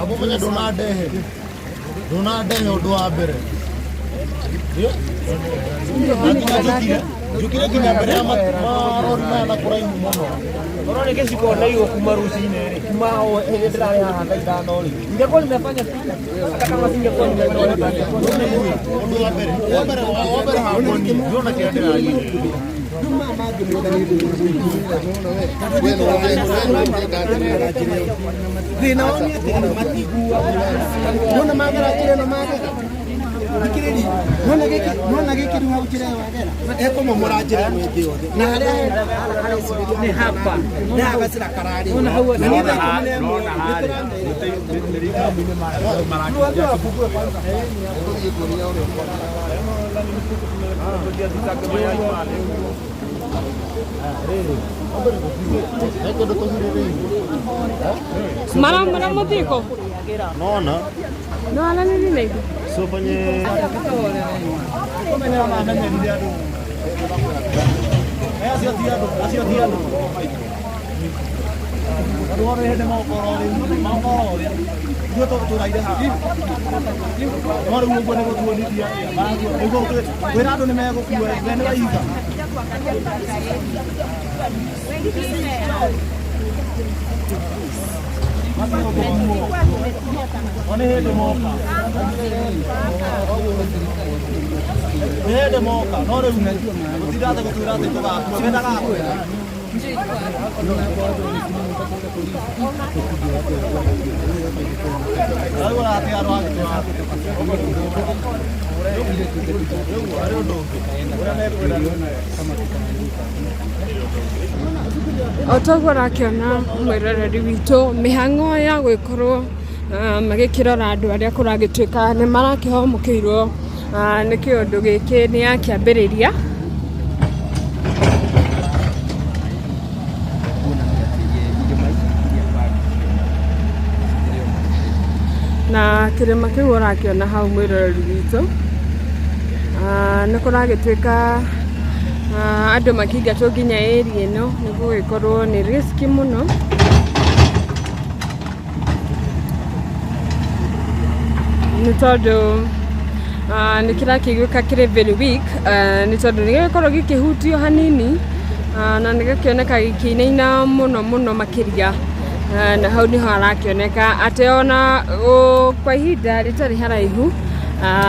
Abo ndũnandehe ndũnandehe ũndũ wa mbere na nginya njũkire njũkire nginya mbere ya marori maya na kũraihu mũno. Korwo nĩ gĩciko ndaigwo kuma rũcinĩ rĩ, kuma o hĩndĩ ndĩrarĩ haha thaa 5 rĩ, ingekuwa nimefanya hata kama singekuwa nimefanya. Ũndũ wa mbere wa mbere wa mbere hakwa niĩ ndĩrona kĩrĩa ndĩraria. Thĩna wao nĩ atĩrĩrĩ, matiguaga nona magera njĩra ĩno magera thikĩrĩria, nona gĩkĩ, nona gĩkĩ rĩu hau njĩra ĩyo agera ekũmomora njĩra ĩno ĩngĩ yothe na harĩa harecirĩria nĩ hapa nĩ haha gacĩra kararĩ na nĩ thaa 11 nĩ He kĩndũ tũgirĩrĩirio. Mara mũthiko. Nona. No aranĩrie na ithuĩ. So fanye Acio ti andũ, acio ti andũ. Andũ othe hĩndĩ mokorwo rĩu, mokorwo ũrĩa. Ithuĩ tũraire haha. No rĩu ũguo nĩ gũtuonithia atĩa? Nĩguo kwĩra andũ nĩ megũkua, we nĩ waiga. O nĩ hĩndĩ moka. Nĩ hĩndĩ moka, no rĩu gũtinda atĩ gũtwĩra atĩ tũgakua, we ndagakua. Rĩu ũratia andũ angĩ. Rĩu harĩ ũndũ ũngĩ ũrĩa mekwenda. O toguo ũrakĩona mwĩroreri witũ, mĩhang'o ya gũgĩkorwo magĩkĩrora andũ arĩa kũragĩtuĩka nĩ marakĩhomokĩirwo nĩ kĩũndũ gĩkĩ nĩ yakĩambĩrĩria. Na kĩrĩma kĩu ũrakĩona hau mwĩroreri witũ, nĩ kũragĩtuĩka andũ makĩingatwo nginya area ĩno nĩ gũgĩkorwo nĩ risky mũno. Nĩ tondũ nĩ kĩrakĩiguĩka kĩrĩ very weak, nĩ tondũ nĩ gĩgĩkoragwo gĩkĩhutio hanini na nĩ gĩkĩoneka gĩkĩinaina mũno mũno makĩria. Na hau nĩho harakĩoneka atĩ ona kwa ihinda rĩtarĩ haraihu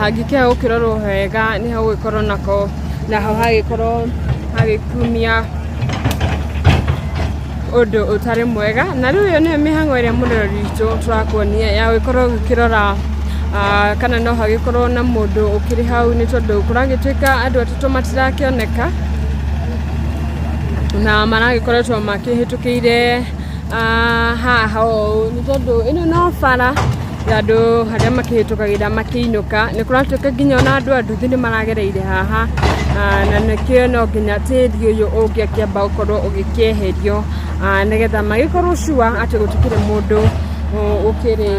hangĩkĩaga gũkĩrorwo wega nĩ hagũgĩkorwo nako naho hagĩkorwo hagĩkumia ũndũ ũtarĩ mwega. Na rĩu ĩyo nĩyo mĩhang'o ĩrĩa mũroreri witũ tũrakuonia ya gũgĩkorwo ũgĩkĩrora kana no hagĩkorwo na mũndũ ũkĩrĩ hau, nĩ tondũ kũragĩtuĩka andũ atatũ matirakĩoneka na maragĩkoretwo makĩhĩtũkĩire haha ũũ, nĩ tondũ ĩno no bara ya andũ harĩa makĩhĩtũkagĩra makĩinũka. Nĩ kũratuĩka nginya ona andũ a nduthi nĩ maragereire haha, na nĩkĩo no nginya tĩri ũyũ ũngĩakĩamba gũkorwo ũgĩkĩeherio, nĩgetha magĩkorwo sure atĩ gũtikĩrĩ mũndũ ũkĩrĩ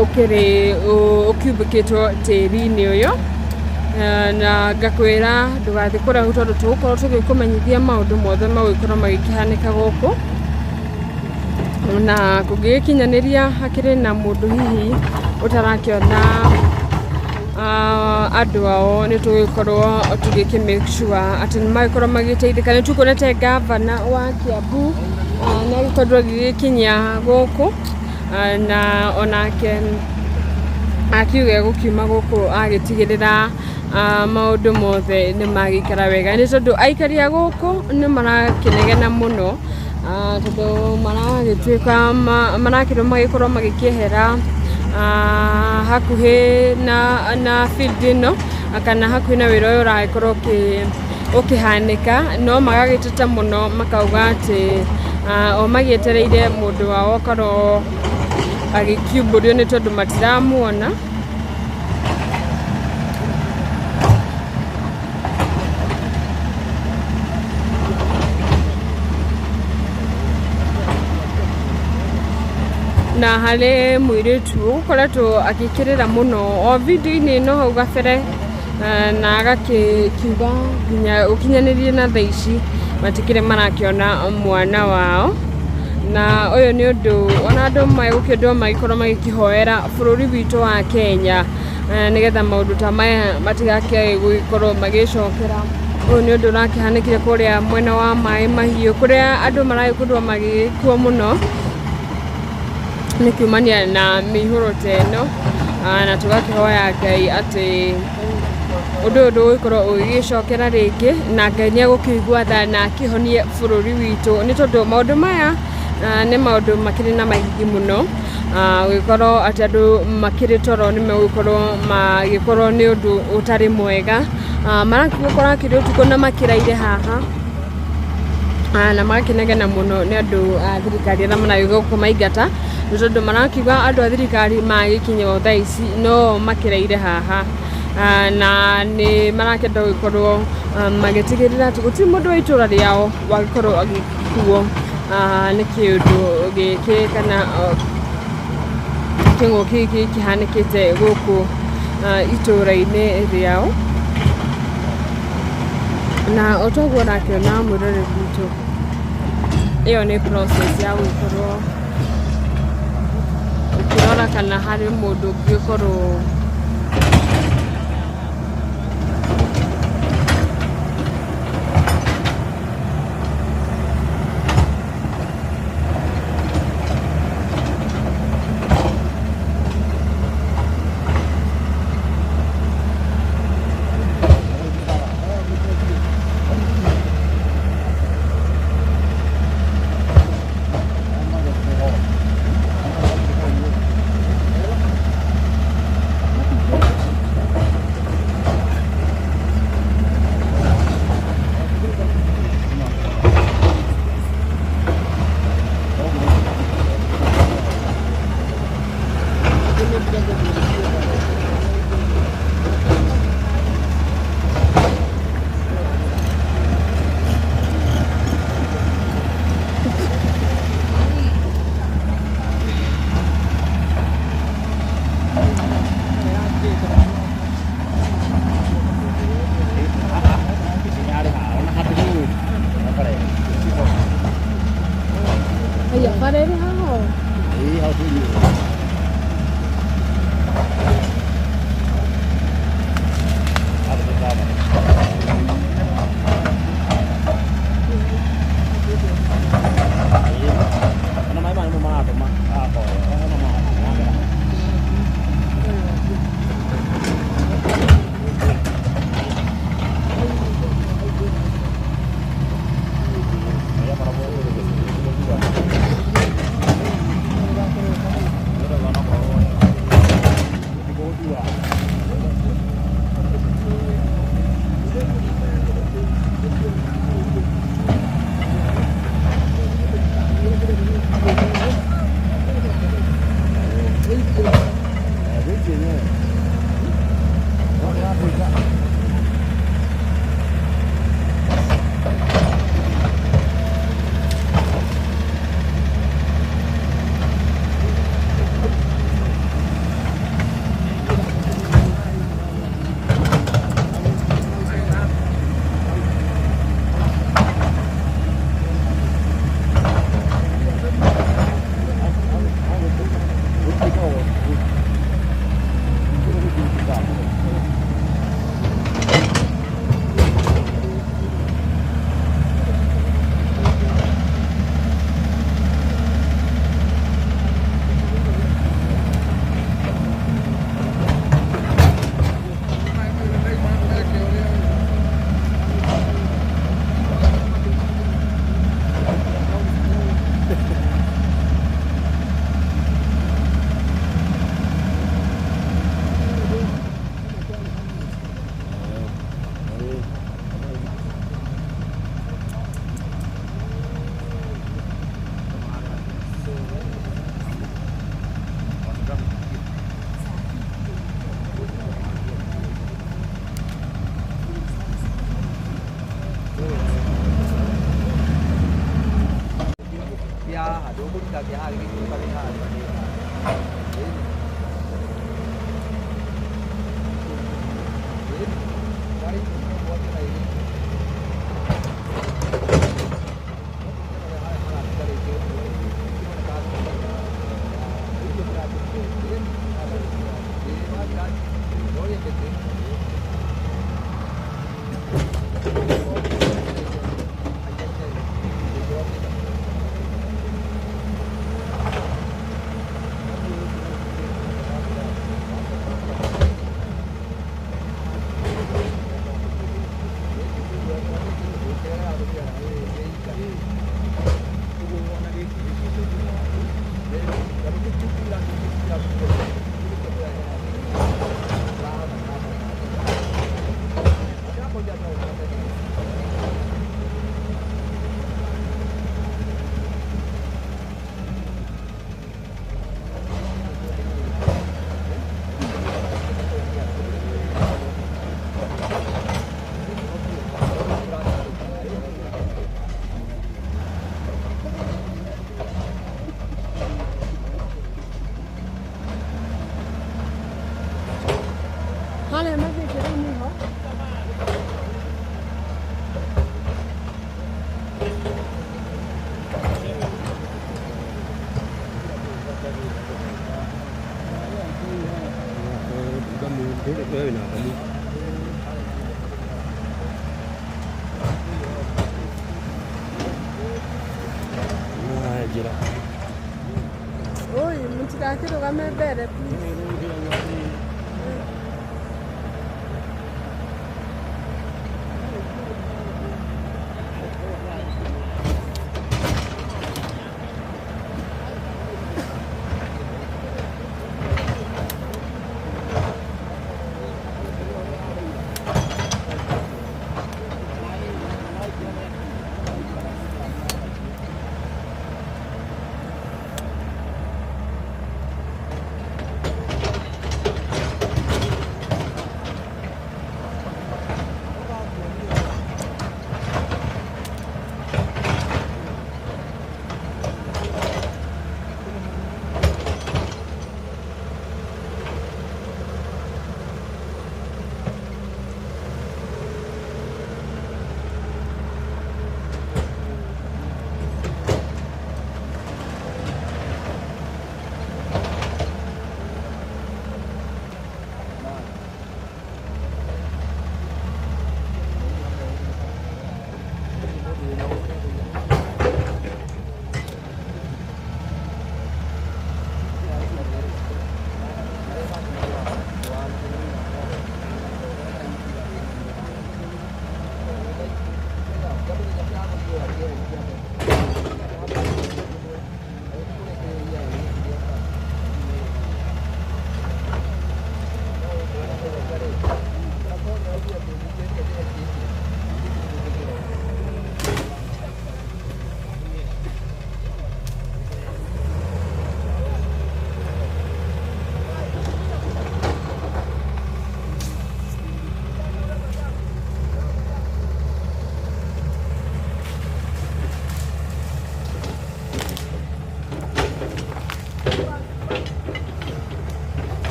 ũkĩrĩ ũkiumbĩkĩtwo tĩri-inĩ ũyũ. Na ngakwĩra ndũgathiĩ kũraihu tondũ tũgũkorwo tũgĩkũmenyithia maũndũ mothe magũgĩkorwo magĩkĩhanĩka gũkũ. Na kũngĩgĩkinyanĩria hakĩrĩ na mũndũ hihi ũtarakĩona andũ ao, nĩ tũgũgĩkorwo tũgĩkĩ make sure atĩ nĩ magĩkorwo magĩteithĩka. Nĩ tũkuonete ngavana wa Kiambu nĩ agĩkorirwo agĩgĩkinyia gũkũ, na onake akiuga egũkiuma gũkũ agĩtigĩrĩra maũndũ mothe nĩ magĩikara wega, nĩ tondũ aikari a gũkũ nĩ marakĩnegena mũno, tondũ maragĩtuĩka marakĩrwo magĩkorwo magĩkĩehera hakuhĩ na field ĩno kana hakuhĩ na wĩra ũyũ ũragĩkorwo ũkĩhanĩka, no magagĩteta mũno makauga atĩ o magĩetereire mũndũ wao akorwo agĩkiumbũrio, nĩ tondũ matiramuona. Na harĩ mũirĩtu ũgũkoretwo agĩkĩrĩra mũno o video-inĩ ĩno hau gabere, na agakĩkiuga nginya ũkinyanĩrie na thaa ici matikĩrĩ marakĩona mwana wao. Na ũyũ nĩ ũndũ ona andũ megũkĩendwo magĩkorwo magĩkĩhoera bũrũri witũ wa Kenya, nĩgetha maũndũ ta maya matigakĩage gũgĩkorwo magĩcokera. Ũyũ nĩ ũndũ ũrakĩhanĩkire kũrĩa mwena wa Maĩ Mahiũ, kũrĩa andũ maragĩkorirwo magĩgĩkua mũno nĩ kumania na mĩihũro ta ĩno, na tũgakĩhoya Ngai atĩ ũndũ ũyũ ndũgũgĩkorwo ũgĩgĩcokera rĩngĩ, na Ngai nĩ egũkĩigua tha na akĩhonie bũrũri witũ, nĩ tondũ maũndũ maya nĩ maũndũ makĩrĩ na magigi mũno. Gũgĩkorwo atĩ andũ makĩrĩ toro nĩ megũgĩkorwo magĩkorwo nĩ ũndũ ũtarĩ mwega. Marakiuga kũrakĩrĩ ũtukũ na makĩraire haha, na magakĩnegena mũno nĩ andũ a thirikari arĩa maragĩũka kũmaingata, nĩ tondũ marakiuga andũ a thirikari magĩkinya o thaa ici no makĩraire haha. Na nĩ marakĩenda gũgĩkorwo magĩtigĩrĩra atĩ gũtirĩ mũndũ wa itũra rĩao wagĩkorwo agĩkuo nĩ kĩũndũ gĩkĩ kana kĩng'ũki gĩkĩ kĩhanĩkĩte gũkũ itũra-inĩ rĩao. Na o toguo ũrakĩona mwĩroreri witũ, ĩyo nĩ process ya gũgĩkorwo ũkĩrora kana harĩ mũndũ ũngĩgĩkorwo Aya, bara ĩrĩ haha ũũ? Kĩa haha ndũkũruta kĩa haha gĩgĩtuĩka kĩ haha. Oi, mũtigakĩrũgame mbere please.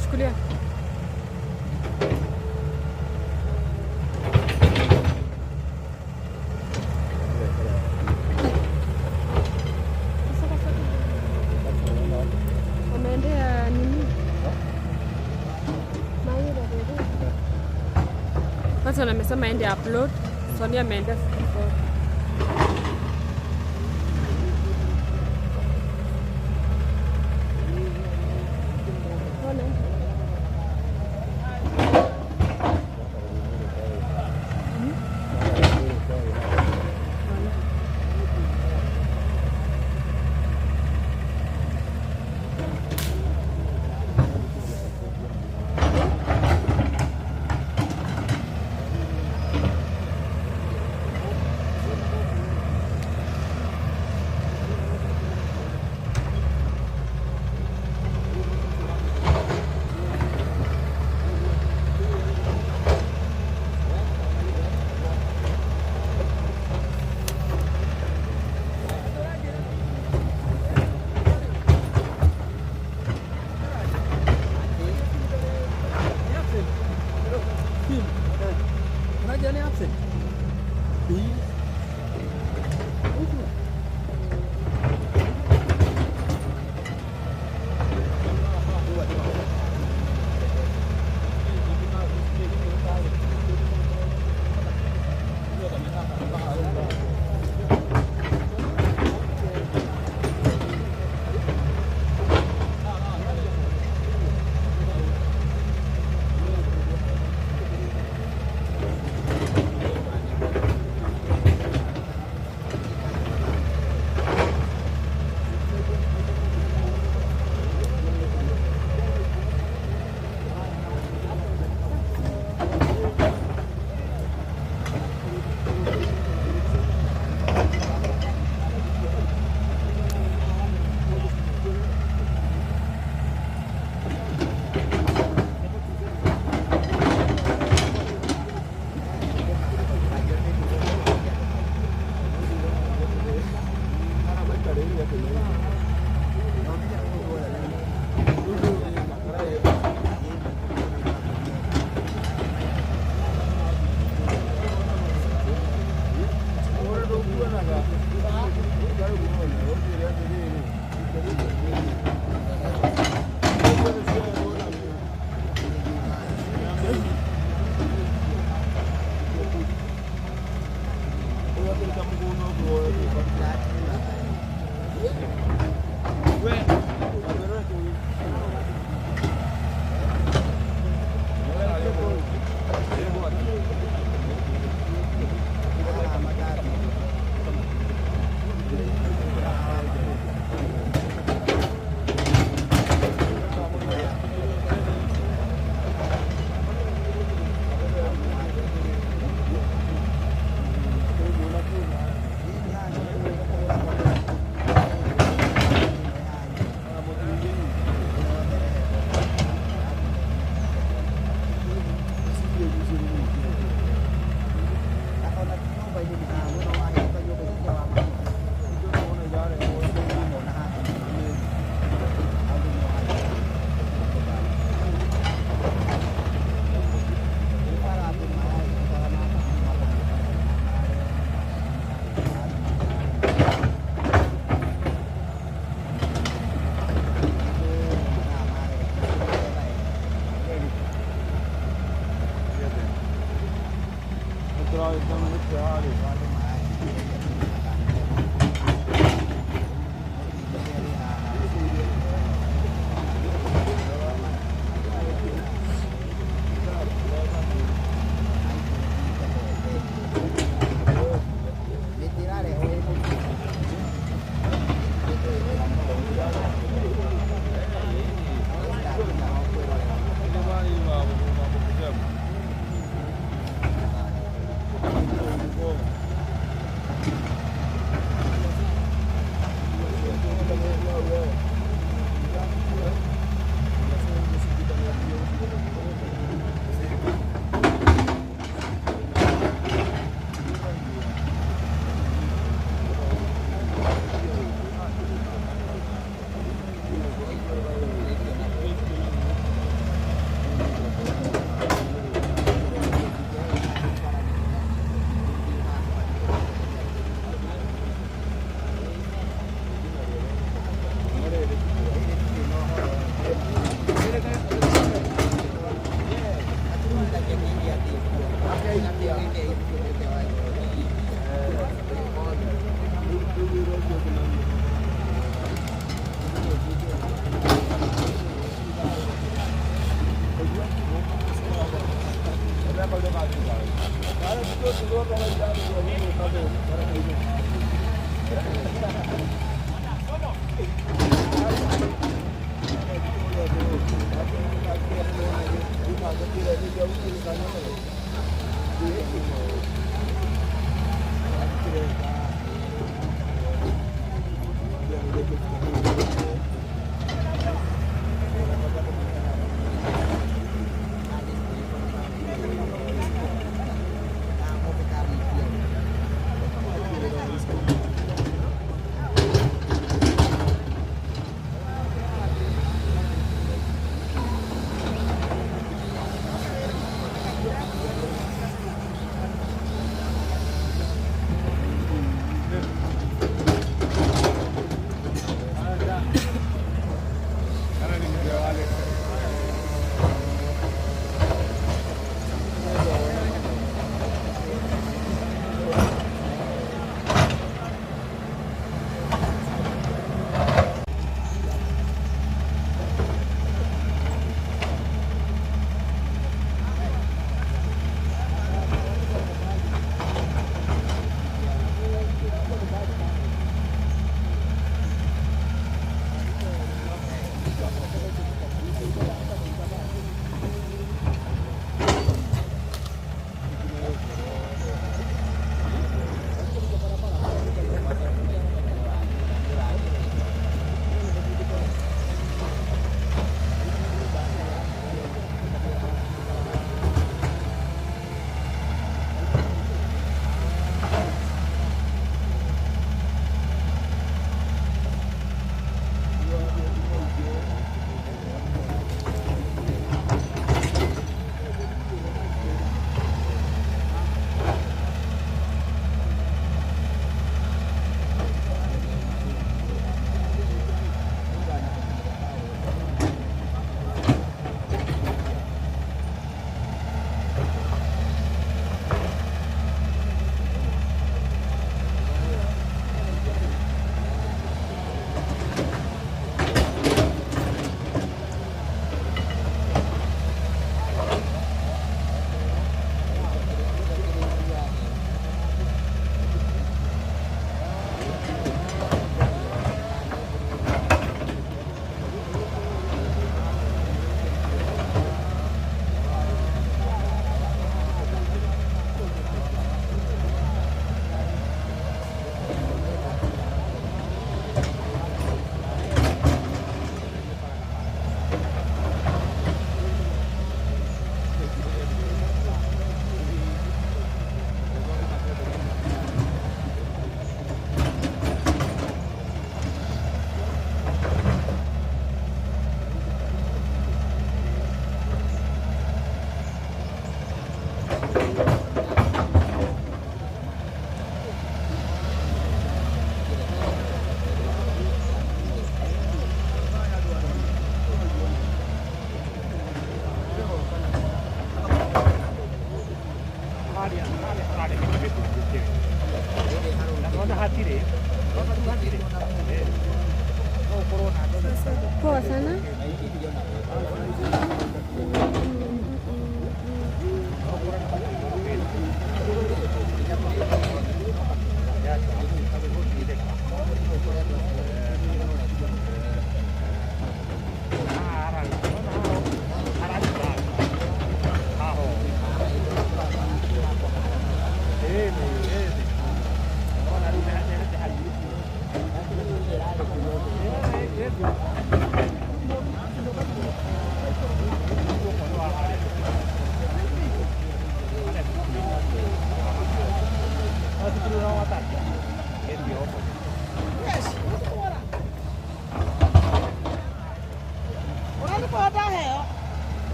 Chukulia. Wameendea nini? Maira bebe. Kwanza amesema aende upload, Sonia ameendea 54. Ona. Nĩ absent.